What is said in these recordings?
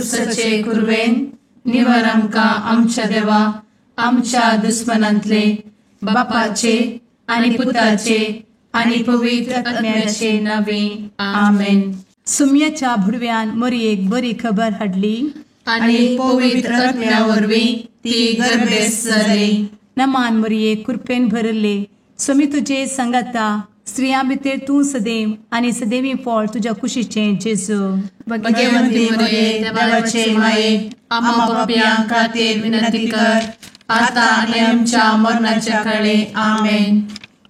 कुर्साचे कुरवेन निवार आमकां आमच्या देवा आमच्या दुस्मनांतले बापाचे आनी पुताचे आनी पवित्र आत्म्याचे नावे आमेन. सुम्याच्या भुडव्यान मोरयेक बरी खबर हाडली आनी पवित्र आत्म्या वरवीं ती गर्भेस्त जाली. नमान मोरये, कृपेन भरले, स्वामी तुजे संगाता, स्त्रियां भितर तूं सदैव आनी सदैवी फळ तुज्या कुशीचें जेजू. भगवंती मोरये, देवाचे माये, आम्हा पाप्यां खातीर विनंती कर आता आनी आमच्या मरणाच्या काळे. आमेन.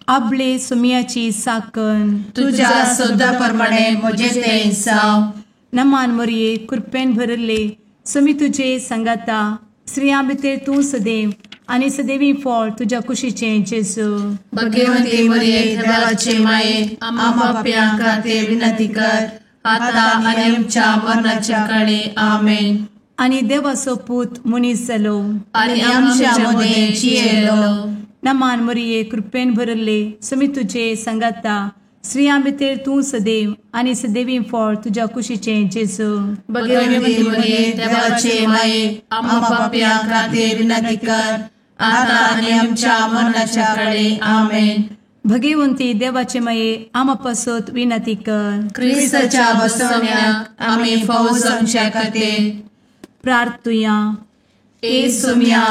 आपले सुम्याची साकन तुझ्या सदा प्रमाणे म्हजे तें जावं. नमान मोरये, कृपेन भरले, स्वामी तुजे संगाता, स्त्रियां भितर तूं सदैव आनी सदैवी फळ तुज्या कुशीचें जेजू. भगवंती मोरये, देवाचे माये, आम्हा पाप्यां खातीर विनंती कर आता आनी आमच्या मरणाच्या काळे. आमेन. आनी देवाचो पूत मनीस जालो आनी आमच्या मदें जियेलो. नमान मोरये, कृपेन भरले, स्वामी तुजे संगाता, स्त्रियां भितर तूं सदैव आनी सदैवी फळ तुज्या कुशीचें जेजू. भगवंती मोरये, देवाचे माये, आम्हा पाप्यां खातीर विनंती कर आता आनी आमच्या मरणाच्या काळे. आमेन. भगवंती देवाचे माये, आम्हा पासत विनंती कर. क्रिस्ताच्या बसवण्याक आमी फावो जावच्या खातीर प्रार्थुया. ए सोम्या,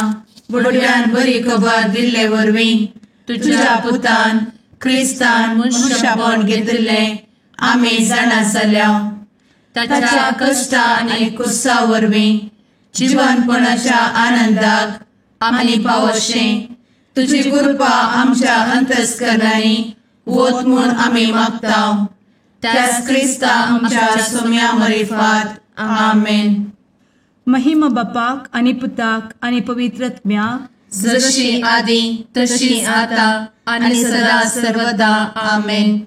बुडव्यान बरी खबर दिल्ले वरवीं तुझ्या पुतान क्रिस्तान मनुष्यपण घेतिल्लें आमी जाणा जाल्या. ताच्या कश्टा आनी कुर्सा वरवीं जिवनपणाच्या आनंदाक आमी पावशें तुजी कृपा आमच्या अंतस्करणांनी वत म्हूण आमी मागता. त्याच क्रिस्ता आमच्या सोम्या मरिफात. आमेन. महिमा बापाक आनी पुताक आनी पवित्र आत्म्याक, जशी आदी तशी आता आनी सदा सर्वदा. आमेन.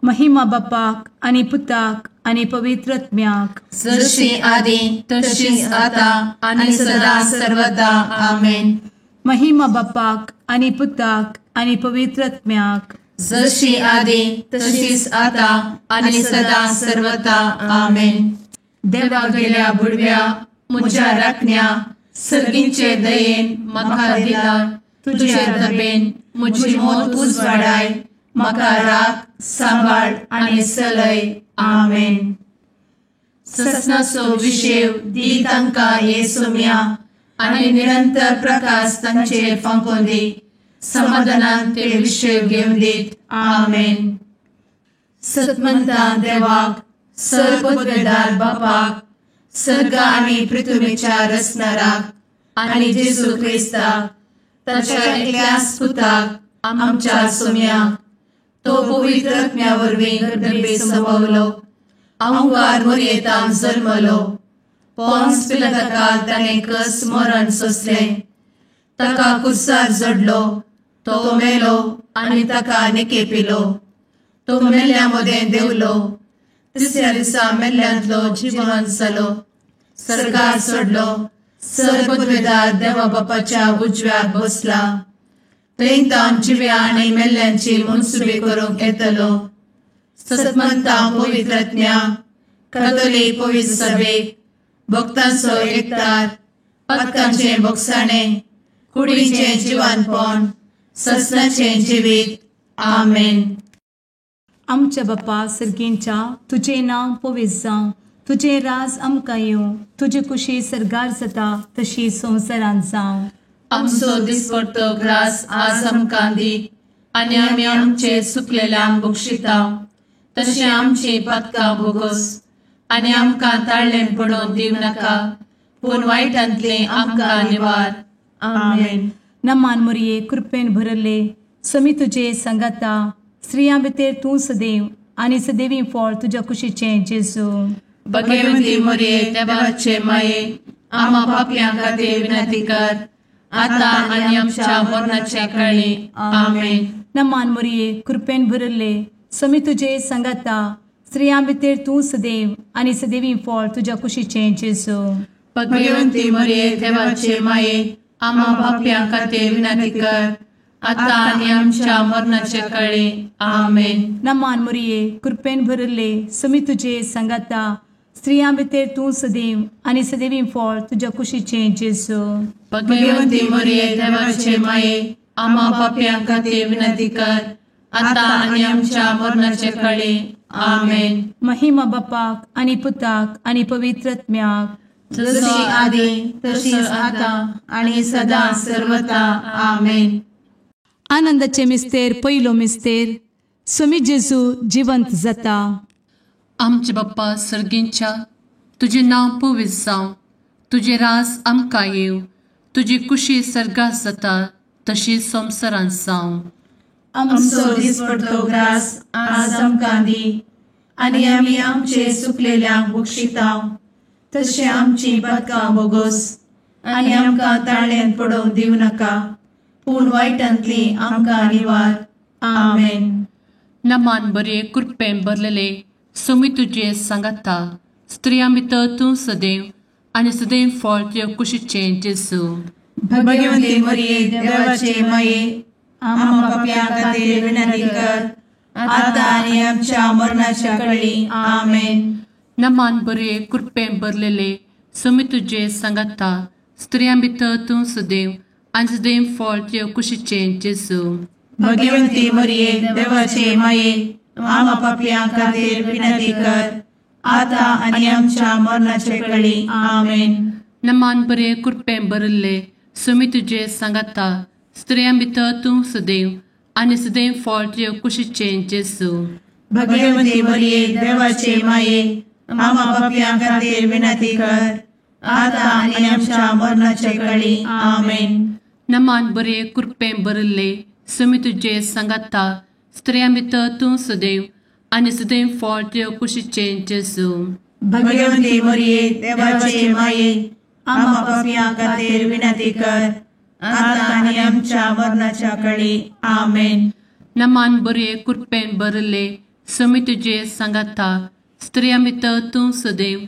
महिमा बापाक आनी पुताक आनी पवित्र आत्म्याक, जशी आदी तशी आता आनी सदा सर्वदा. आमेन. महिमा बापाक आनी पुताक आनी पवित्र आत्म्याक, जशी आदी तशीच आता आनी सदा सर्वदा. आमेन. देवा गेल्या बुडव्या म्हज्या राखण्या सर्गींचे दयेन म्हाका दिला तुजे दबेन म्हजी मोत उजवाडाय म्हाका राख सांबाळ आनी चलय. आमेन. ससनाचो विशेव दी तांकां हे सोम्या आनी निरंतर प्रकाश तांचेर फांकोवन दी. समाधानान ते विशेव घेवन दीत. आमेन. सतमंता देवाक, सर्वपदवेदार बापाक, सर्ग आनी पृथ्वीच्या रचणाराक आनी जेजू क्रिस्ताक ताच्या एकल्याच पुताक आमच्या सोम्याक, तो पवित्र आत्म्या वरवीं गर्भे संभवलो, अंगार मोरयेतान जल्मलो, पोन्स पिलाताकाल ताणें कस मरण सोंसलें, ताका कुर्सार जडलो, तो मेलो आनी ताका निकेपिलो, तो मेल्ल्या मदें देंवलो, तिसऱ्या दिसा मेल्ल्यांतलो जिवन जालो, सर्गार चडलो, सर्वपदवेदार देवा बापाच्या उजव्याक बसला, थंय तावन जिव्या आनी मेल्ल्यांची मनसुबी करूंक येतलो. सतमंता पवित्र आत्म्या, कातोलीक पवित्र सभेक, भक्तांचो एकतार, पातकांचें भोगसाणें, कुडीचें जिवानपण, ससनाचें जिवीत. आमेन. आमच्या बापा सर्गींच्या, तुजें नांव पवित्र जावं, तुजें राज आमकां येवं, तुजी कुशी सर्गार जाता तशी संवसारांत जावं. आमचो दिसपडतो ग्रास आज आमकां दी आनी आमी आमचे चुकलेल्यांक बक्षिता तशें आमची पातकां भोगोस आनी आमकां ताळ्ळें पडोवन दिवं नाका, पूण वायटांतलें आमकां निवार. आमेन. नमान मोरये, कृपेन भरले, स्वामी तुजे संगाता, स्त्रियां भितर तूं सदैव आनी सदैवी फळ तुज्या कुशीचें जेजू. भगवंती मोरये, देवाचे माये, आम्हा पापयां खातीर विनंती कर आता आनी आमच्या मरणाच्या काळी. आमेन. नमान मोरये, कृपेन भरले, स्वामी तुजे संगाता, स्त्रियां भितर तूं सदैव आनी सदैवी फळ तुज्या कुशीचें जेजू. भगवंती मोरये, देवाचे माये, आम्हा पापयां खातीर विनंती कर आता आनी आमच्या मरणाच्या काळी. आमेन. नमान मोरये, कृपेन भरले, स्वामी तुजे संगाता, स्त्रियां भितर तूं सदैव आनी सदैवी फळ तुज्या कुशीचें जेजू। भगवती मरिये देवाचे माये, आम्हा पाप्यां खातीर विनंती कर, आतां आनी आमच्या मरणाचे कळी। आमेन। महिमा बापाक आनी पुताक आनी पवित्र आत्म्याक, जशी आदी तशीच आतां आनी सदां सर्वता। आमेन। आनंदाचे मिस्तेर पयलो मिस्तेर, स्वामी जेजू जिवंत जाता। आमचे बाप्पा सर्गींच्या, तुजें नांव पवित्र जावं, तुजें राज आमकां येवं, तुजी कुशी सर्गात जाता तशी संवसारांत जावं। आमचो दिसपडतो ग्रास आज आमकां दी, आनी आमी आमचे सुकलेल्यांक बक्षिता तशें आमची पातकां बोगोस, आनी आमकां ताळ्यांत पडोवंक दिवं नाका, पूण वायटांतली आमकां निवार। आमेन। नमान बरे कृपेन भरलेले स्वामी तुजे सांगाता, स्त्रियां भितर तूं सदैव आनी सदैव फळ तुजे कुशीचें जेजू। भगवती मरिये देवाचे माये, आम्हा पाप्यां खातीर विनंती कर, आतां आनी आमच्या मरणाच्या कळी। आमेन। नमान बरे कृपेन भरलेले स्वामी तुजे सांगाता, स्त्रियां भितर तूं सदैव आनी सदैव फळ तुजे कुशीचें जेजू। भगवती मरिये देवाचे माये, आम्हा पाप्यां खातीर विनंती कर, आतां आनी आमच्या मरणाचे कळी। आमेन। नमान बरे कृपेन भरलेले स्वामी तुजे सांगाता, स्त्रियां भितर तूं सदैव आनी सदैव फळ तुजे कुशीचें जेजू। भगवती मरिये देवाचे माये, आम्हा पाप्यां खातीर विनंती कर, आतां आनी आमच्या मरणाचे कळी। आमेन। नमान बरे कृपेन भरलेले स्वामी तुजे सांगाता, स्त्रियां भितर तूं सदैव आनी सदैव फळ तुजे कुशीचें जेजू। भगवती मरिये देवाचे माये, आम्हा पाप्यां खातीर विनंती कर, आतां आनी आमच्या मरणाच्या कळी। आमेन। नमान बरे कृपेन भरलेले स्वामी तुजे सांगाता, स्त्रियां भितर तूं सदैव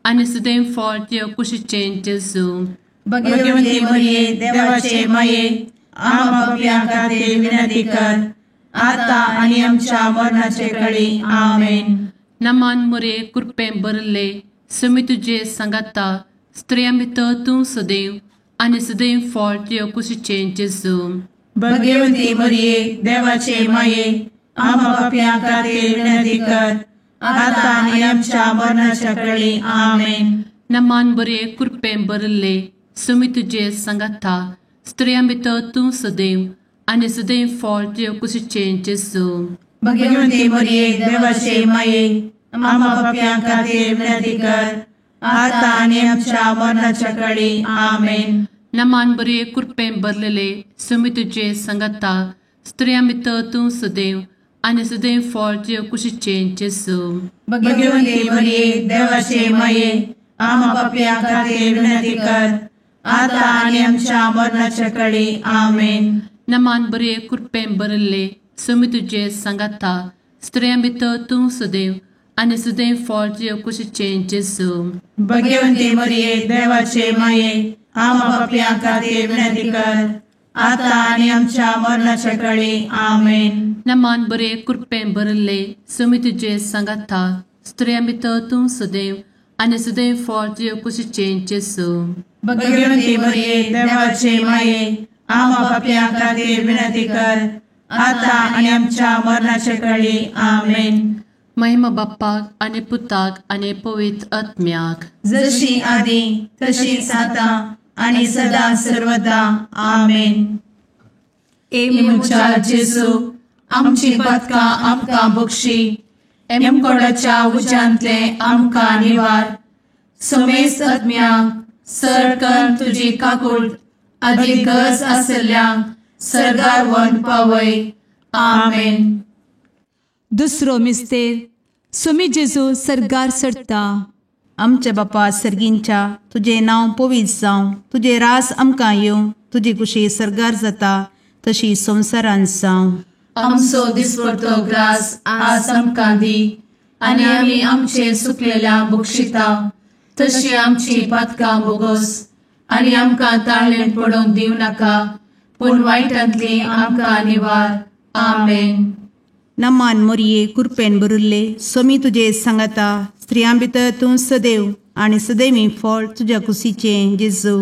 आनी सदैव फळ तुजे कुशीचें जेजू। भगवती मरिये देवाचे माये, आम्हा पाप्यां खातीर विनंती कर, आतां आनी आमच्या मरणाचे कळी। आमेन। नमान मरिये कृपेन भरलेले स्वामी तुजे सांगाता, स्त्रियां भितर तूं सदैव आनी सदैव फळ तुजे कुशीचें जेजू। भगवती मरिये देवाचे माये, आम्हा पाप्यां खातीर विनंती कर, आतां आनी आमच्या मरणाच्या कळी। आमेन। नमान बरे कृपेन भरलेले स्वामी तुजे सांगाता, स्त्रियां भितर तूं सदैव आनी सदैव फळ तुजे कुशीचें जेजू। भगवती मरिये देवाचे माये, आम्हा पाप्यां खातीर विनंती कर, आतां आनी आमच्या मरणाच्या कळी। आमेन। नमान बरे कृपेन भरलेले स्वामी तुजे सांगाता, स्त्रियां भितर तूं सदैव आनी सदैव फळ तुजे कुशीचें जेजू। भगवती मरिये देवाचे माये, आम्हा पाप्यां खातीर विनंती कर, आतां आनी आमच्या मरणाच्या कळी। आमेन। नमान बरे कृपेन भरलेले स्वामी तुजे सांगाता, स्त्रियां भितर तूं सदैव आनी सदैव फळ तुजे कुशीचें जेजू। भगवती मरिये देवाचे माये, आम्हा पाप्यां खातीर विनंती कर, आतां आनी आमच्या मरणाच्या कळी। आमेन। नमान बरे कृपेन भरलेले स्वामी तुजे सांगाता, स्त्रियां भितर तूं सदैव आनी सदैव फळ तुजे कुशीचें जेजू। भगवती मरिये देवाचे माये, आम्हा पाप्यां खातीर विनंती कर, आतां आनी आमच्या मरणाचे कळी। आमेन। महिमा बाप्पाक आनी पुताक आनी पवित्र आत्म्याक, जशी आदी तशीच आतां आनी सदां सर्वदा। आमेन। ए म्हज्या जेजू, आमची पातकां आमकां बक्षी, एमकोडाच्या उज्यांतले आमकां निवार, समेस्त आत्म्यांक सरकन तुजी काकूट आदी गरज आसल्ल्यांक सर्गार व्हरून पावय। आमेन। दुसरो मिस्तेर, स्वामी जेजू सर्गार चडटा। आमच्या बापा सर्गींच्या, तुजें नांव पवित्र जावं, तुजें राज आमकां येवं, तुजी कुशी सर्गार जाता तशी संवसारांत जावं। आमचो दिसपडतो ग्रास आज आमकां दी, आनी आमी आमचे सुकलेल्यांक बक्षिता तशी आमची पातकां बोगोस, आनी आमकां ताळ्ळेंत पडोवंक दिवं नाका, पूण वायटांतली आमकां निवार। आमेन। नमान मोरये कुरपेन भरिल्ले सोमी तुजे सांगाता स्त्रियां भितर तूं सदैव आनी सदैवी फळ तुज्या कुशीचें जेजू.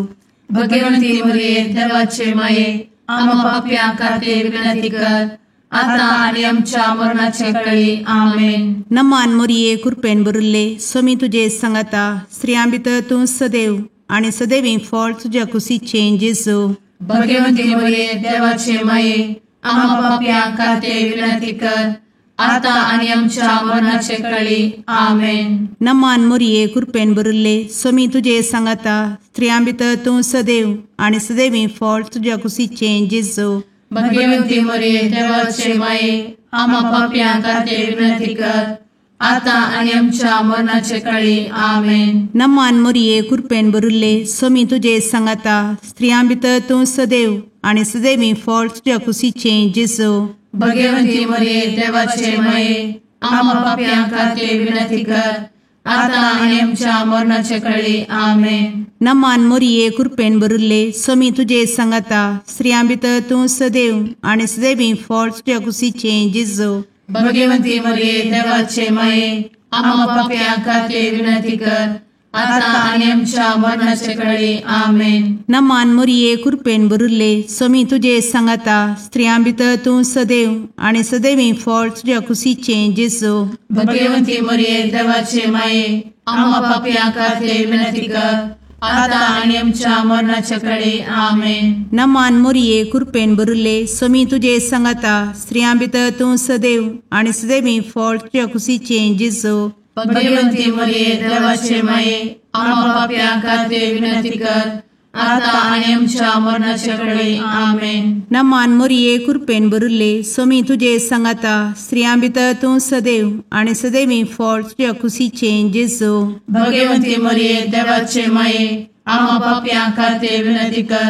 भगवंती मोरये देवाचे माये आम्हा पाप्यां खातीर विनंती कर आता आनी आमच्या मरणाचे कळी. आमेन. नमान मोरये कुरपेन भरिल्ले सोमी तुजे सांगाता स्त्रियां भितर तूं सदैव आनी सदैवी फळ तुज्या कुशीचें जेजू. भगवंती मोरये देवाचे माये आम्हा पाप्यां खातीर विनंती कर आता आनी आमच्या मरणाचे कळी. आमेन. नमान मोरये कुरपेन भरिल्ले सोमी तुजे सांगाता स्त्रियां भितर तूं सदैव आनी सदैवी फळ तुज्या कुशीचें जेजू. भगवंती मोरये देवाचे माये आम्हा पाप्यां खातीर विनंती कर आता आनी आमच्या मरणाचे कळी. आमेन. नमान मोरये कुरपेन भरिल्ले सोमी तुजे सांगाता स्त्रियां भितर तूं सदैव आनी सदैवी फळ तुज्या कुशीचें जेजू. भगवंती मोरये देवाचे माये आम्हा पाप्यां खातीर विनंती कर आता आनी आमच्या मरणाचे कळी. आमेन. नमान मोरये कुरपेन भरिल्ले सोमी तुजे सांगाता स्त्रियां भितर तूं सदैव आनी सदैवी फळ तुज्या कुशीचें जेजू. भगवंती मोरये देवाचे माये आम्हा पाप्यां खातीर विनंती कर आता आनी आमच्या मरणाचे कळी. आमेन. नमान मोरये कुरपेन भरिल्ले सोमी तुजे सांगाता स्त्रियां भितर तूं सदैव आनी सदैवी फळ तुज्या कुशीचें जेजू. भगवंती मोरये देवाचे माये आम्हा पाप्यां खातीर विनंती कर आता आनी आमच्या मरणाचे कळी. आमेन. नमान मोरये कुरपेन भरिल्ले सोमी तुजे सांगाता स्त्रियां भितर तूं सदैव आनी सदैवी फळ तुज्या कुशीचें जेजू. भगवंती मोरये देवाचे माये आम्हा पाप्यां खातीर विनंती कर आता आनी आमच्या मरणाचे कळी. आमेन. नमान मोरये कुरपेन भरिल्ले सोमी तुजे सांगाता स्त्रियां भितर तूं सदैव आनी सदैवी फळ तुज्या कुशीचें जेजू. भगवंती मोरये देवाचे माये आम्हा पाप्यां खातीर विनंती कर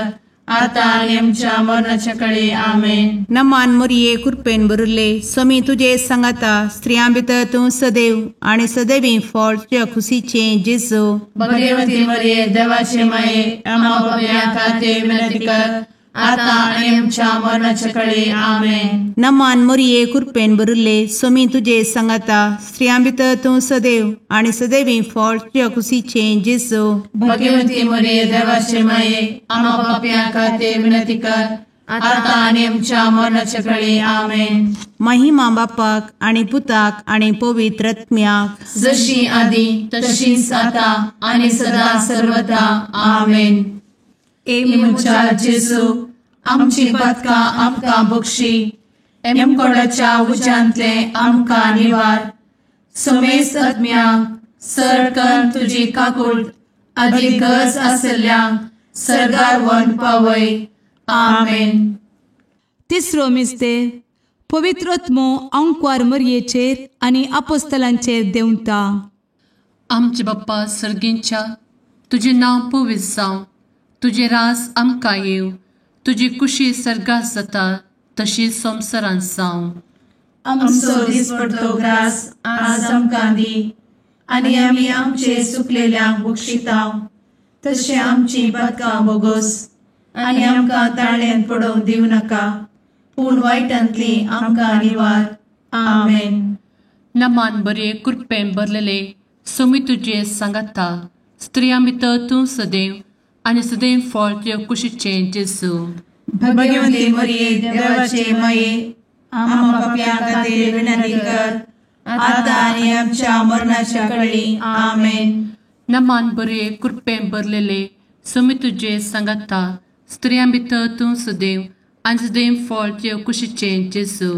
आता आनी आमच्या मरणाचे कळी. आमेन. नमान मोरये कुरपेन भरिल्ले सोमी तुजे सांगाता स्त्रियां भितर तूं सदैव आनी सदैवी फळ तुज्या कुशीचें जेजू. भगवंती मोरये देवाचे माये आम्हा पाप्यां खातीर विनंती कर आता आनी आमच्या मरणाचे कळी. आमेन. नमान मोरये कुरपेन भरिल्ले सोमी तुजे सांगाता स्त्रियां भितर तूं सदैव आनी सदैवी फळ तुज्या कुशीचें जेजू. भगवंती मोरये देवाचे माये आम्हा पाप्यां खातीर विनंती कर आता आनी आमच्या मरणाचे कळी. आमेन. महिमा बापाक आनी पुताक आनी पवित्र आत्म्याक, जशी आदी तशीच आता आनी सदा सर्वदा. आमेन. ए म्हज्या जेजू आमची पातकां आमकां बक्षी, एमकोडाच्या उज्यांतले आमकां निवार, समेस्त आत्म्यांक सरकन तुजी काकूट आदी गरज आसल्ल्यांक सर्गार व्हरून पावय. आमेन. तिसरो मिस्तेर पवित्र आत्मो आंकवार मरयेचेर आनी आपोस्तलांचेर देंवता. आमचे बाप्पा सर्गींच्या तुजें नांव पवित्र जावं, तुजें रास आमकां येवं, तुजी कुशी सर्गात जाता तशी संवसारांत जावं. आमचो दिसपडतो ग्रास आज आमकां दी आनी आमी आमचे चुकलेल्यांक बक्षितांव तशें आमची पातकां बोगोस आनी आमकां ताळ्यांत पडोवंक दिवं नाका, पूण वायटांतली आमकां निवार. आमेन. नमान बरे कुरपेन भरलेले सोमी तुजे सांगाता स्त्रियां भितर तूं सदैव आनी सदैव फळ तुज्या कुशीचें जेजू. भगवंती मोरये देवाचे माये आम्हा पाप्यां खातीर विनंती कर आता आनी आमच्या मरणाच्या कळी. आमेन. नमान बरे कुरपेन भरलेले सोमी तुजे सांगाता स्त्रियां भितर तूं सदैव आनी सदैव फळ तुज्या कुशीचें जेजू.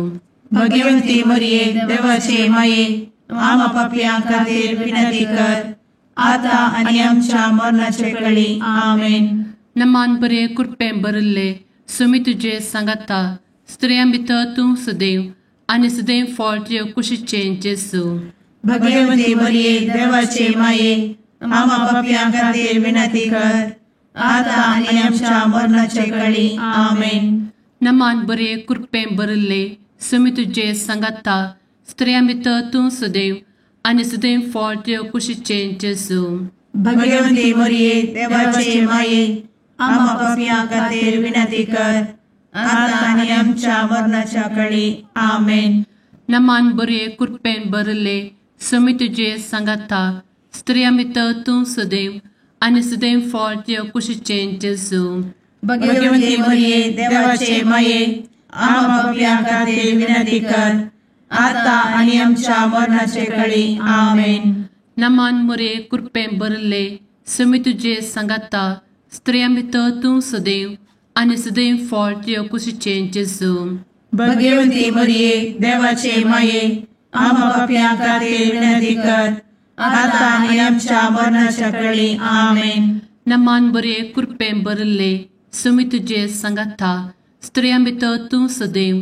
भगवंती मोरये देवाचे माये आम्हा पाप्यां खातीर विनंती कर आता आनी आमच्या मरणाचे कळी. आमेन. नमान बरे कुरपेन भरिल्ले सोमी तुजे सांगाता स्त्रियां भितर तूं सदैव आनी सदैव फळ तुज्या कुशीचें जेजू. भगवंती मोरये देवाचे माये आम्हा पाप्यां खातीर विनंती कर आता आनी आमच्या मरणाचे कळी. आमेन. नमान बरे कुरपेन भरिल्ले सोमी तुजे सांगाता स्त्रियां भितर तूं सदैव आनी सदैव फळ तुज्या कुशीचें जेजू. भगवंती मोरये देवाचे माये आम्हा पापयां खातीर विनंती कर, आता आनी आमच्या मरणाच्या कळी. आमेन. नमान बरे कृपेन भरले स्वामी तुजे सांगाता स्त्रियां भितर तूं सदैव आनी सदैव फळ तुज्या कुशीचें जेजू. भगवती मरिये देवाचे माये आम्हा पाप्यां खातीर विनंती कर आता आनी आमच्या मरणाचे कळी. आमेन. नमान मरिये कृपेन भरले स्वामी तुजे सांगाता स्त्रियां भितर तूं सदैव आनी सदैव फळ तुज्या कुशीचें जेजू. भगवती मरिये देवाचे माये आम्हा पाप्यां खातीर विनंती कर आता आनी आमच्या मरणाच्या कळी. आमेन. नमान बरे कृपेन भरले स्वामी तुजे सांगाता स्त्रियां भितर तूं सदैव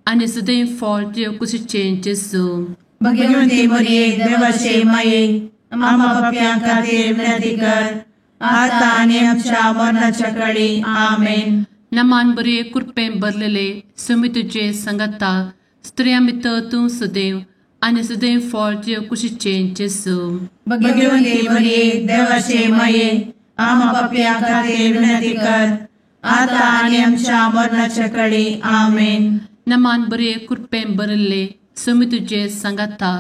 आनी सदैव फळ तुज्या कुशीचें जेजू. भगवती मरिये देवाचे माये आम्हा पाप्यां खातीर विनंती कर आता आनी आमच्या मरणाच्या कळी. आमेन. नमान बरे कृपेन भरलेले स्वामी तुजे सांगाता स्त्रियां भितर तूं सदैव आनी सदैव फळ तुज्या कुशीचें जेजू. भगवती मरिये देवाचे माये आम्हा पाप्यां खातीर विनंती कर आता आनी आमच्या मरणाच्या कळी. आमेन. नमान बरे कृपेन भरले स्वामी तुजे सांगाता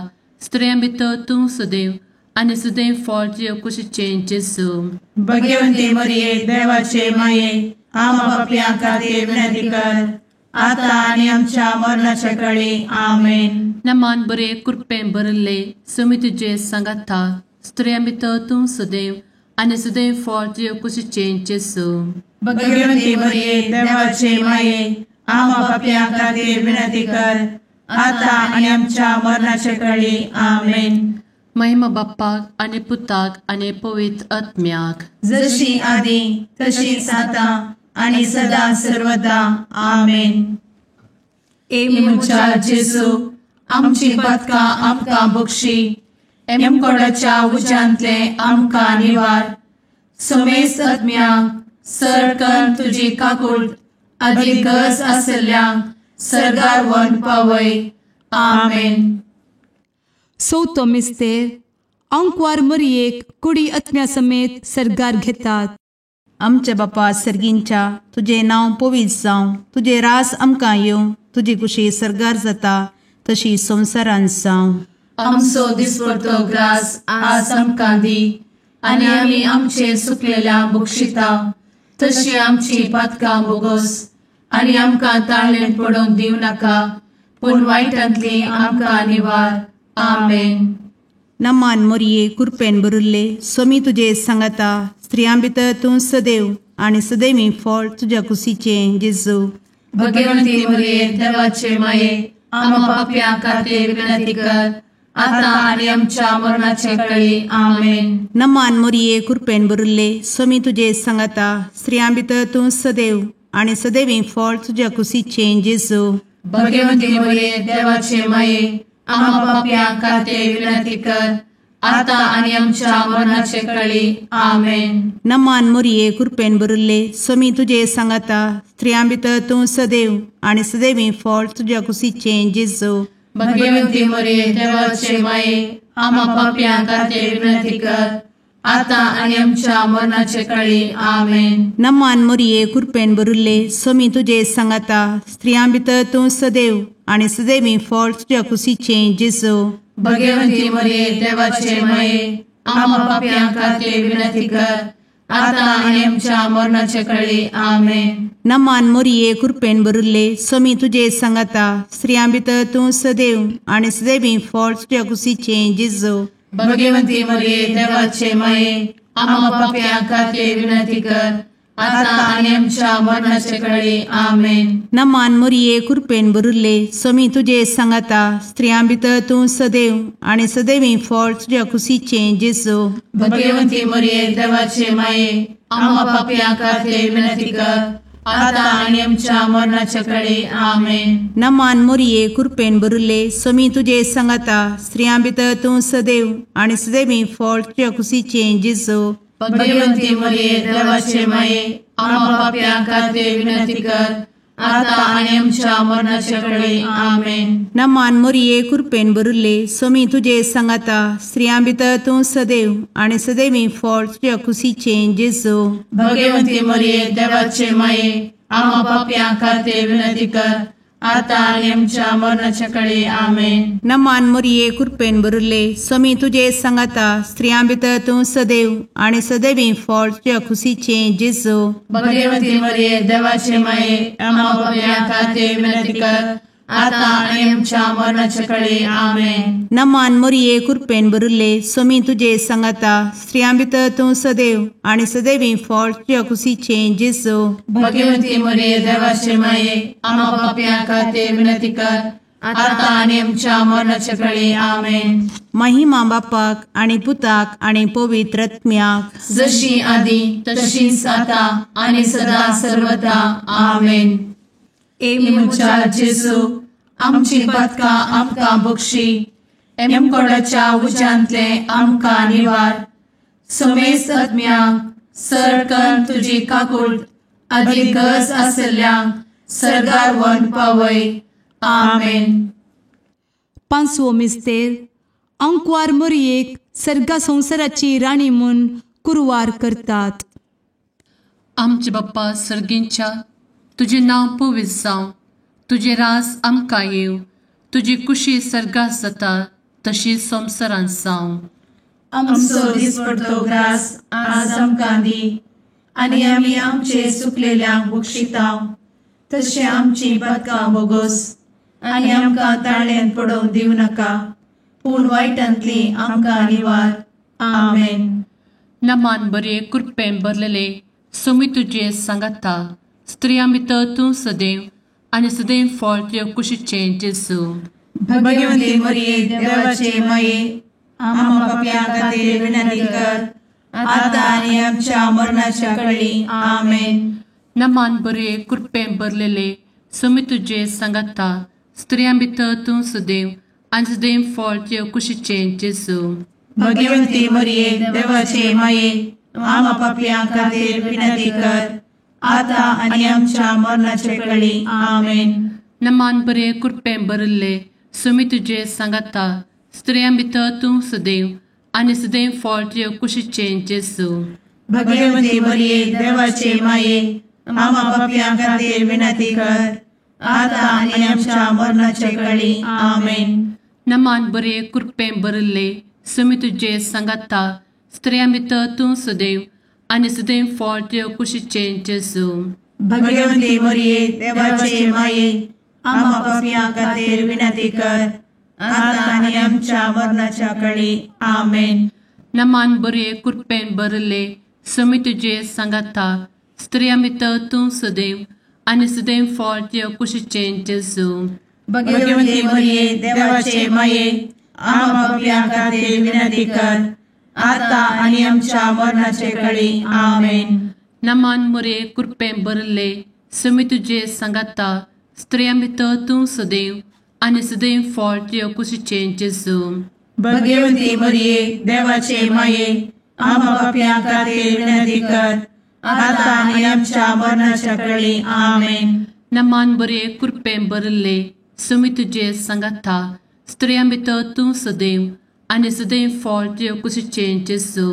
स्त्रियां भितर तूं सदैव आनी सदैव फळ तुज्या कुशीचें जेजू. भगवती मरिये देवाचे माये आम्हा पाप्यां खातीर विनंती कर आता आनी आमच्या मरणाच्या कळी. आमेन. नमान बरे कृपेन भरले स्वामी तुजे सांगाता स्त्रियां भितर तूं सदैव आनी सदैव फळ तुज्या कुशीचें जेजू. भगवती मरिये देवाचे माये आम्हा पाप्यां खातीर विनंती कर आता आनी आमच्या मरणाच्या कळी. आमेन. महिमा बाप्पाक आनी पुताक आनी पवित्र आत्म्याक, जशी आदी तशीच आता आनी सदा सर्वदा. आमेन. ए म्हज्या जेजू आमची पातकां आमकां बक्षी, एमकोडाच्या उज्यांतले आमकां निवार, समेस्त आत्म्यांक सरकन तुजी काकूट आदी गरज आशिल्ल्यांक सर्गार व्हरून पावय. आमेन. चवथो मिस्तेर आंकवार मरियेक कुडी आत्म्या समेत सर्गार घेतात. आमच्या बापा सर्गींच्या तुजें नांव पवित्र जावं, तुजें राज आमकां येवं, तुजी कुशी सर्गार जाता तशी संवसारांत जावं. आमचो दिसपडतो ग्रास आज आमकां दी आनी आमी आमचे सुकलेल्या बक्षिता तशी आमची पातकां बोगस आनी आमकां ताळेन पडोवंक दिवं नाका, पूण वायटांतली आमकां निवार. आमेन. नमान मोरये कृपेन भरिल्ले स्वामी तुजे सांगाता, स्त्रियां भितर तूं सदैव आनी सदैवी फळ तुज्या कुशीचें जेजू. भगवंती मोरये देवाचे माये आम्हा पाप्यां खातीर विनंती कर आता आनी आमच्या मरणाचे कळी. आमेन. नमान मोरये कृपेन भरिल्ले स्वामी तुजे सांगाता, स्त्रियां भितर तूं सदैव आनी सदैवी फळ तुज्या कुशीचें जेजू. भगवंती मोरये देवाचे माये आम्हा पाप्यां खातीर विनंती कर आता आनी आमच्या मरणाचे कळी. आमेन. नमान मोरये कृपेन भरिल्ले स्वामी तुजे सांगाता, स्त्रियां भितर तूं सदैव आनी सदैवी फळ तुज्या कुशीचें जेजू. भगवंती मोरये देवाचे माये आम्हा पाप्यां खातीर विनंती कर आता आनी आमच्या मरणाचे कळी. आमेन. नमान मोरये कृपेन भरिल्ले स्वामी तुजे सांगाता, स्त्रियां भितर तूं सदैव आनी सदैवी फळ तुज्या कुशीचें जेजू. भगवंती मोरये देवाचे माये आम्हा पाप्यां खातीर विनंती कर आता आनी आमच्या मरणाचे कळी. आमेन. नमान मोरये कृपेन भरिल्ले स्वामी तुजे सांगाता, स्त्रियां भितर तूं सदैव आनी सदैवी फळ तुज्या कुशीचें जेजू. भगवंती मोरये देवाचे माये आम्हा पाप्यां खातीर विनंती कर आता आनी आमच्या मरणाचे कळी. आमेन. नमान मोरये कृपेन भरिल्ले स्वामी तुजे सांगाता, स्त्रियां भितर तूं सदैव आनी सदैवी फळ तुज्या कुशीचें जेजू. भगवंती मोरये देवाचे माये आम्हा पाप्यां खातीर विनंती कर आता आनी आमच्या मरणाचे कळी. आमेन. नमान मोरये कृपेन भरिल्ले स्वामी तुजे सांगाता, स्त्रियां भितर तूं सदैव आनी सदैवी फळ तुज्या कुशीचें जेजू. भगवंती मोरये देवाचे माये आम्हा पाप्यां खातीर विनंती कर आता आनी आमच्या मरणाचे कळी. आमेन. नमान मोरये कृपेन भरिल्ले स्वामी तुजे सांगाता, स्त्रियां भितर तूं सदैव आनी सदैवी फळ तुज्या कुशीचें जेजू. भगवंती मोरये देवाचे माये आम्हा पाप्यां खातीर विनंती कर आतां आनी आमच्या मरणाच्या कळे. आमेन. नमान मोरये, कृपेन भरिल्ले, स्वामी तुजे सांगाता. स्त्रियां भितर तूं सदैव आनी सदैवी फळ तुज्या खुशीचें जेजू. भगवती मरिये, देवाचे माये, आम्हा पापयां खातीर विनंती कर, आतां आनी आमच्या मरणाच्या कळे. आमेन. नमान मोरये, कृपेन भरिल्ले, स्वामी तुजे सांगाता. स्त्रियां भितर तूं सदैव आनी सदैवी फळ तुज्या खुशीचें जेजू. भगवती मरिये, देवाचे माये, आम्हा पापयां खातीर विनंती कर, आतां आनी आमच्या मरणाच्या कळे. आमेन. महिमा बापाक आनी पुताक आनी पवित्र आत्म्याक, जशी आदी तशीच आतां आनी सदा सर्वदा. आमेन. ए म्हज्या जेजू, आमची पातकां आमकां बक्षी, एमकोडाच्या उज्यांतले आमकां निवार, समेस्त आत्म्यांक सरकन तुजी काकूट आदी गरज आशिल्ल्यांक सर्गार व्हरून पावय. आमेन. पांचवो मिस्तेर, आंकवार मोरयेक सर्गा संवसाराची राणी म्हूण कुरवार करतात. आमचे बाप्पा सर्गींच्या, तुजें नांव पवित्र जावं, तुजें रास आमकां येवं, तुजी कुशी सर्गात जाता तशी संवसारांत जावं. आमचो दिसपडतो ग्रास आज आमकां दी, आनी आमी आमचे चुकलेल्यांक बक्षितांव, तशें आमची पातकां बोगोस, आनी आमकां ताळ्यांत पडोवंक दिवं नाका, पूण वायटांतली आमकां निवार. आमेन. नमान बरे, कृपेन भरलेले, स्वामी तुजे सांगाता. स्त्रियां भितर तूं सदैव आनी सदैव फळ तुज्या कुशीचें जेजू. भगवती मरिये, देवाचे माये, आम्हा पापयां खातीर विनंती कर, आतां आनी आमच्या मरणाच्या कळी. आमेन. नमान बरे, कृपेन भरलेले, स्वामी तुजे सांगाता. स्त्रियां भितर तूं सदैव आनी सदैव फळ तुज्या कुशीचें जेजू. भगवती मरिये, देवाचे माये, आम्हा पापयां खातीर विनंती कर, आतां आनी आमच्या मरणाच्या कळी. आमेन. नमान बरे, कृपेन भरिल्ले, स्वामी तुजे सांगाता. स्त्रियां भितर तूं सदैव आनी सदैव फळ तुज्या कुशीचें जेजू. भगवती मरिये, देवाचे माये, आम्हा पापयां खातीर विनंती कर, आतां आनी आमच्या मरणाच्या कळी. आमेन. नमान बरे, कृपेन भरिल्ले, स्वामी तुजे सांगाता. स्त्रियां भितर तूं सदैव आनी सदैव फळ तुज्या कुशीचें जेजू. भगवती मरिये, देवाचे माये, आम्हा पापयां खातीर विनंती कर, आतां आनी आमच्या मरणाच्या कळी. आमेन. नमान बरे, कृपेन भरिल्ले, स्वामी तुजे सांगाता. स्त्रियां भितर तूं सदैव आनी सदैव फळ तुज्या कुशीचें जेजू. भगवती मरिये, देवाचे माये, आम्हा पापयां खातीर विनंती कर, आतां आनी आमच्या मरणाचे कळी. आमेन. नमान मोरये, कृपेन भरिल्ले, स्वामी तुजे सांगाता. स्त्रियां भितर तूं सदैव आनी सदैव फळ तुज्या कुशीचें जेजू. भगवती मरिये, देवाचे माये, आम्हा पापयां खातीर विनंती कर, आतां आनी आमच्या मरणाच्या कळी. आमेन. नमान बरे, कृपेन भरिल्ले, स्वामी तुजे सांगाता. स्त्रियां भितर तूं सदैव आनी सदैव फळ तुज्या कुशीचें जेजू.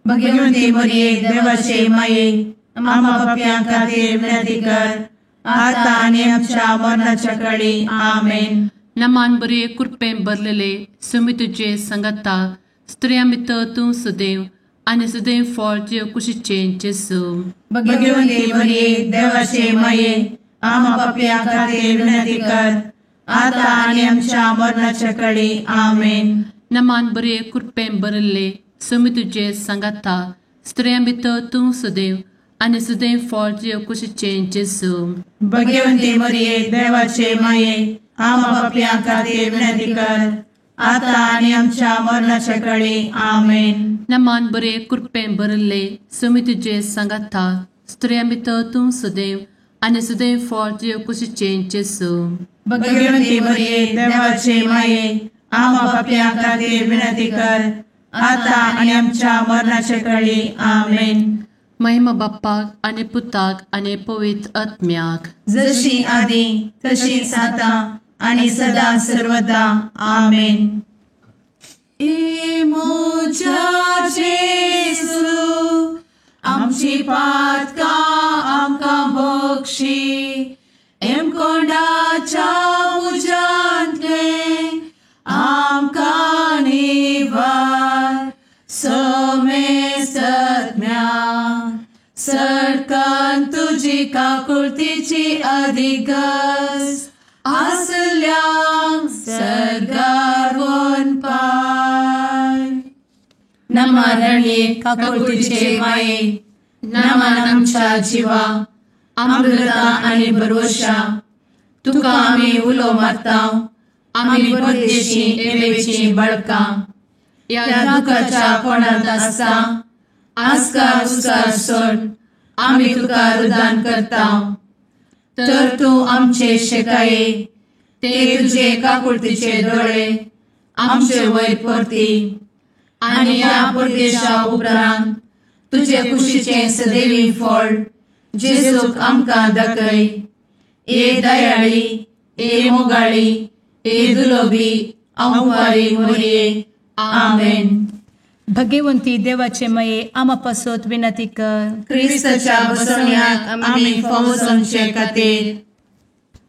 भगवती मरिये, देवाचे माये, आम्हा पापयां खातीर विनंती कर, आतां आनी आमच्या मरणाच्या कळी. आमेन. नमान बरे, कृपेन भरलेले, स्वामी तुजे सांगाता. स्त्रियां भितर तूं सदैव आनी सदैव फळ तुज्या कुशीचें जेजू. भगवती मरिये, देवाचे माये, आम्हा पापयां खातीर विनंती कर, आतां आनी आमच्या मरणाच्या कळी. आमेन. नमान बरे, कृपेन भरिल्ले, स्वामी तुजे सांगाता. स्त्रियां भितर तूं सदैव आनी सदैव फळ तुज्या कुशीचें जेजू. भगवती मरिये, देवाचे माये, आम्हा पापयां खातीर विनंती कर, आतां आनी आमच्या मरणाच्या कळी. आमेन. नमान बरे, कृपेन भरिल्ले, स्वामी तुजे सांगाता. स्त्रियां भितर तूं सदैव आनी सदैव फळ तुज्या कुशीचें जेजू. भगवती मरिये, देवाचे माये, आम्हा पापयां खातीर विनंती कर, आतां आनी आमच्या मरणाच्या कळी. आमेन. महिमा बाप्पाक आनी पुताक आनी पवित्र आत्म्याक, जशी आदी तशीच आतां आनी सदा सर्वदा. आमेन. ए म्हज्या जेजू, आमची पातकां आमकां बक्षी, एमकोंडाच्या तुजी काकुळतीची अधिगज आसल्यांक सर्गार वनपाय. नमा रणये काकुळतीचे माये, नमन आमच्या जिवा, अमृता आनी भरवशा, तुका आमी उलो मारता, आमी परदेशी एवेची बळकां, ह्या दुखाच्या कोणांत आसता आस्कार उस्कार सोड आमी तुका रुदान करता. तर तूं आमचे शेकाये ते तुजे काकुळतीचे दोळे आमचे वयर परती आनी ह्या परदेशा उपरांत तुजे कुशीचें सदैवी फळ जेजूक आमकां दाखय. ए दयाळी, ए मोगाळी, ए दुलोबी आंवारी मोरये. आमेन. भगवंती देवाचे मये आमा पासत विनंती कर. क्रिस्ताच्या बसवण्याक आमी फावो जावचे खातीर.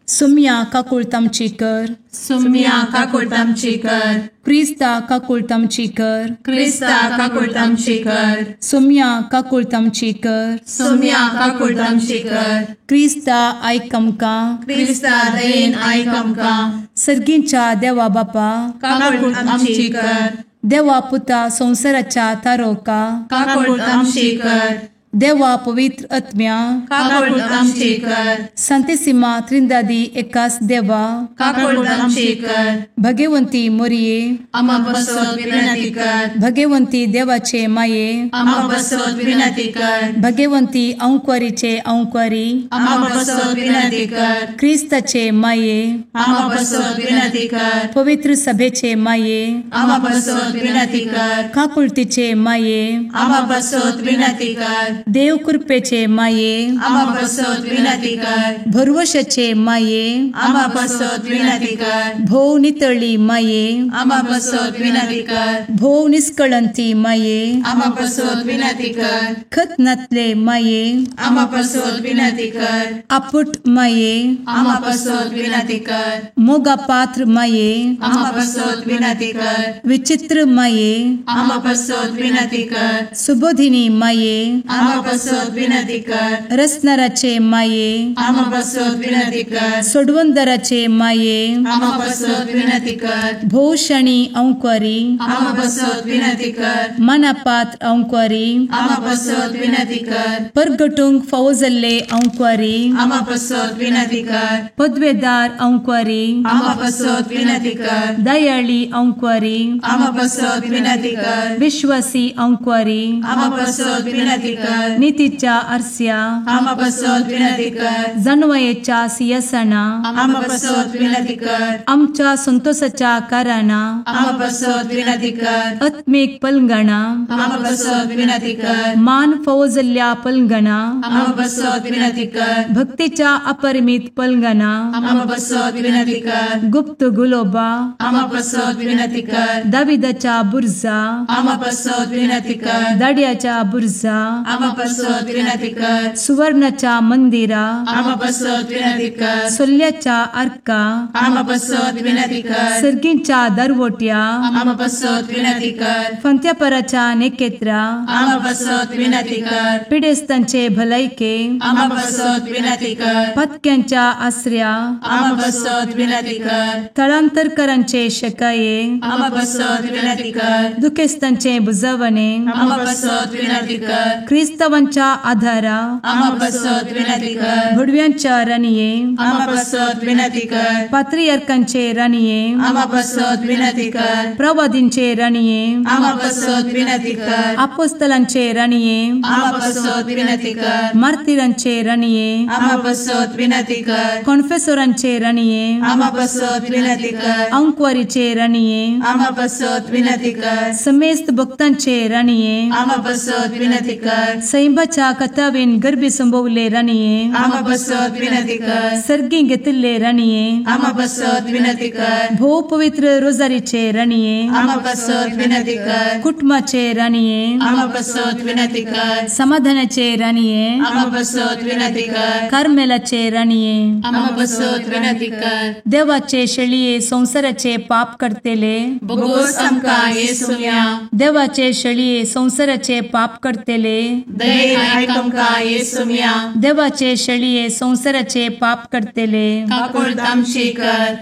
सुम्या काकुळतामची कर. सुम्या काकुळतामची कर. क्रिस्ता काकुळतामची कर. क्रिस्ता काकुळतामची कर. सुम्या काकुळतामची कर. सुम्या काकुळतामची कर. क्रिस्ता आयक आमकां. क्रिस्ता दयेन आयक आमकां. सर्गींच्या देवा बापा काकुळतामची कर. देवा पुता संवसाराच्या तारोका काकुळतामची कर. देवा पवित्र आत्म्या काकुळतामची कर. संतेसिमा त्रिंदादी एकास देवा काकुळतामची कर. भगवंती मोरये आमा पासत विनंती कर. भगवंती देवाचे माये आमा पासत विनंती कर. भगवंती अंकुरीचे अंकुरी आमा पासत विनंती कर. क्रिस्ताचे माये आमा पासत विनंती कर. पवित्र सभेचे माये आमा पासत विनंती कर. काकुळतीचे माये आमा पासत विनंती कर. देव कृपेचे माये आमा पासत विनंती कर. भरवशाचे माये आमा पासत विनंती कर. भोव नितळी माये आमा पासत विनंती कर. भोव निष्कळंती माये आमा पासत विनंती कर. खत नातले माये आमा पासत विनंती कर. आपुट माये आमा पासत विनंती कर. मोगा पात्र माये आमा पासत विनंती कर. विचित्र माये आमा पासत विनंती कर. सुबोधिनी माये आमा पासत विनंती कर. रसनाराचे माये आमा पासत विनंती कर. सोडवंदराचे माये आमा पासत विनंती कर. भोवशणी अंकुरी आमा पासत विनंती कर. मनापात्र अंकुरी आमा पासत विनंती कर. परगटूंक फावो जाल्ले अंकुरी आमा पासत विनंती कर. पदवेदार अंकुरी आमा पासत विनंती कर. दयाळी अंकुरी आमा पासत विनंती कर. विश्वासी अंकुरी आमा पासत विनंती कर. नितीच्या आरस्या आमा पासत विनंती कर. जानवयेच्या सिंहासना आमा पासत विनंती कर. आमच्या संतोषाच्या कारणा आमा पासत विनंती कर. आत्मीक पलंगणा आमा पासत विनंती कर. मान फावो जाल्ल्या पलंगणा आमा पासत विनंती कर. भक्तीच्या अपरिमित पलंगणा आमा पासत विनंती कर. गुप्त गुलोबा आमा पासत विनंती कर. दाविदाच्या बुर्जा आमा पासत विनंती कर. दाड्याच्या बुर्जा आमा पासत विनंती कर. सुवर्णाच्या मंदिरा आमा पासत विनंती कर. सोल्याच्या आर्का आमा पासत विनंती कर. सर्गींच्या दरवट्या आमा पासत विनंती कर. फंत्यापराच्या नेकेत्रा आमा पासत विनंती कर. पिडेस्तांचे भलायके आमा पासत विनंती कर. पत्क्यांच्या आसऱ्या आमा पासत विनंती कर. थळांतरकरांचे शकाये आमा पासत विनंती कर. दुखेस्तांचे बुजवणे आमा पासत विनंती कर. क्रिस्तावांच्या आधारा आमा पासत विनंती कर. भडव्यांच्या राणये आमा पासत विनंती कर. पात्रियार्कांचे राणये आमा पासत विनंती कर. प्रवादींचे राणये आमा पासत विनंती कर. आपोस्तलांचे राणये आमा पासत विनंती कर. मार्तिरांचे राणये आमा पासत विनंती कर. कॉन्फेसोरांचे राणये आमा पासत विनंती कर. अंकुवारीचे राणये आमा पासत विनंती कर. समेस्त भक्तांचे राणये आमा पासत विनंती कर. सैंबाच्या कथावेन गर्भी संभवले राणये आमा पासत विनंती कर. सर्गी घेतिल्ले राणये आमा पासत विनंती कर. भोव पवित्र रोजारीचे राणये आमा पासत विनंती कर. कुटुंबाचे राणये आमा पासत विनंती कर. समाधानाचे राणये आमा पासत विनंती कर. कार्मेलाचे राणये आमा पासत विनंती कर. देवाचे शेळये संवसाराचे पाप करतेले बोगोस आमकां येसुया. देवाचे शेळये संवसाराचे पाप करतेले दयेन आयक आमकां येसुम्या. देवाचे शेळये संवसाराचे पाप करतले काकुळट आमची कर.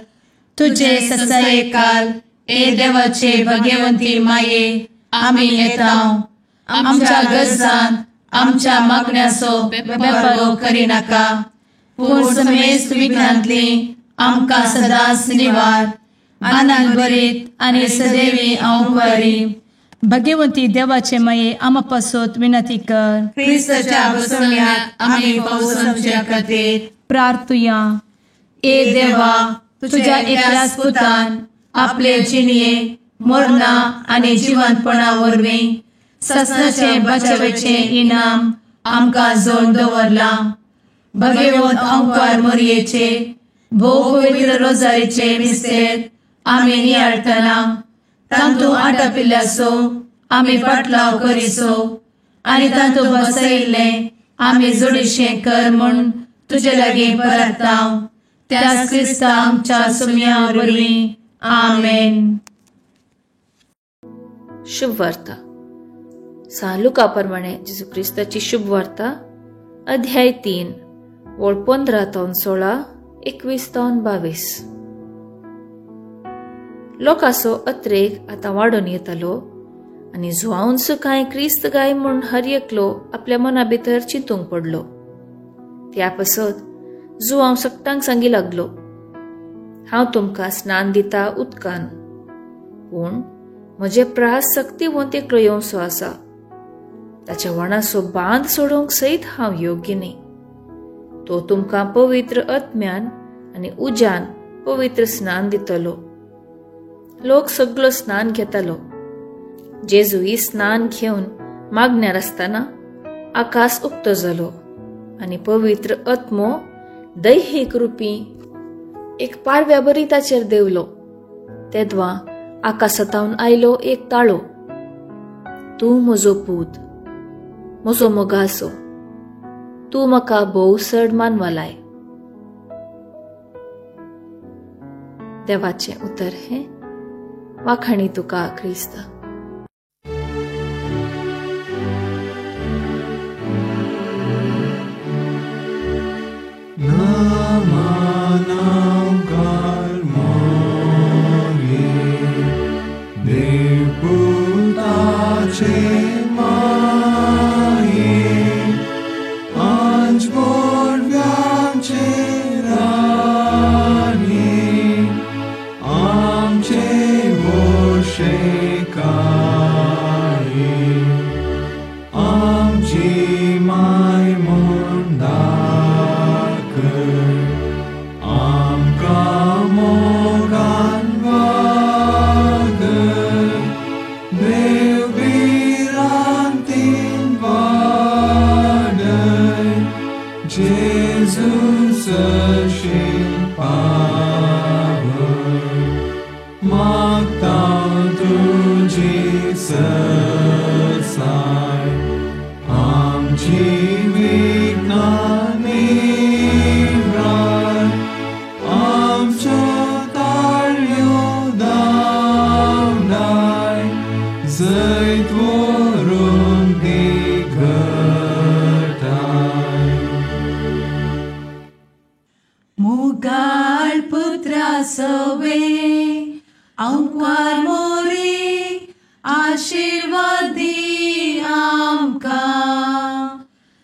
तुजे ससायेकाल ए देवाचे भगवंती माये आमी येता. आमच्या गरजांत आमच्या मागण्याचो बेपर्वो करिनाका, पूण समेस्त विघ्नांतली आमकां सदांच निवार. आनंद भरीत आनी सदैवी आंवकुवारी भगवंती देवाचे माये आमा पासत विनंती कर. क्रिस्ताच्या बसवण्यात आमी पावसाच्या खातीर प्रार्थुया. ए देवा, तुझ्या एकल्याच पुतान आपले जिणये मरणा आनी जिवंतपणा वरवीं ससनाचे बचावेचें इनाम आमकां जोड दवरलां. भगवंत अंकार मोरयेचे भोव पवित्र रोजारीचे मिस्तेर आमी नियाळटना तांतू आटापिल्ल्याचो आमी पाटलाव करिसो आनी तांतू बसयिल्लें आमी जोडीशें कर म्हूण तुजे लागीं परता. त्याच क्रिस्ता आमच्या सुम्या वरवीं. आमेन. शुभ वार्ता. सान लुका प्रमाणे जेजू क्रिस्ताची शुभ वार्ता, अध्याय 3, वळ 15 तावन 16, 21 तावन 22. लोकांचो अत्रेक आतां वाडून येतालो आनी जुआंवचो कांय क्रिस्त गाय म्हूण हर एकलो आपल्या मना भितर चिंतूंक पडलो. त्या पासत जुआंव सगटांक सांगी लागलो, हांव तुमकां स्नान दिता उदकान, पूण म्हजे प्रास सक्तीवंत एकलो येवचो आसा, ताच्या वणाचो बांद सोडोवंक सयत हांव योग्य न्ही. तो तुमकां पवित्र आत्म्यान आनी उज्यान पवित्र स्नान दितलो. लोक सगळो स्नान घेतालो. जेजूय स्नान घेवन मागण्यार आसतना आकाश उक्तो जालो आनी पवित्र आत्मो दैहीक रुपी एक पारव्या बरी ताचेर देवलो. तेदवा आकाशांतावन आयलो एक ताळो, तूं म्हजो पूत, म्हजो मोगासो, तूं म्हाका भोव चड मानवलाय. देवाचें उतर हें. वाखाणी तुका क्रिस्ता.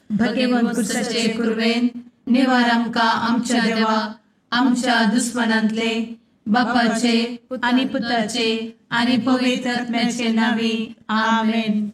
भगवंत कुरवेन निवार आमकां आमच्या देवा आमच्या दुस्मनांतले बापाचे आनी पुताचे आनी पवित्र आत्म्याचे नांवी. आमेन.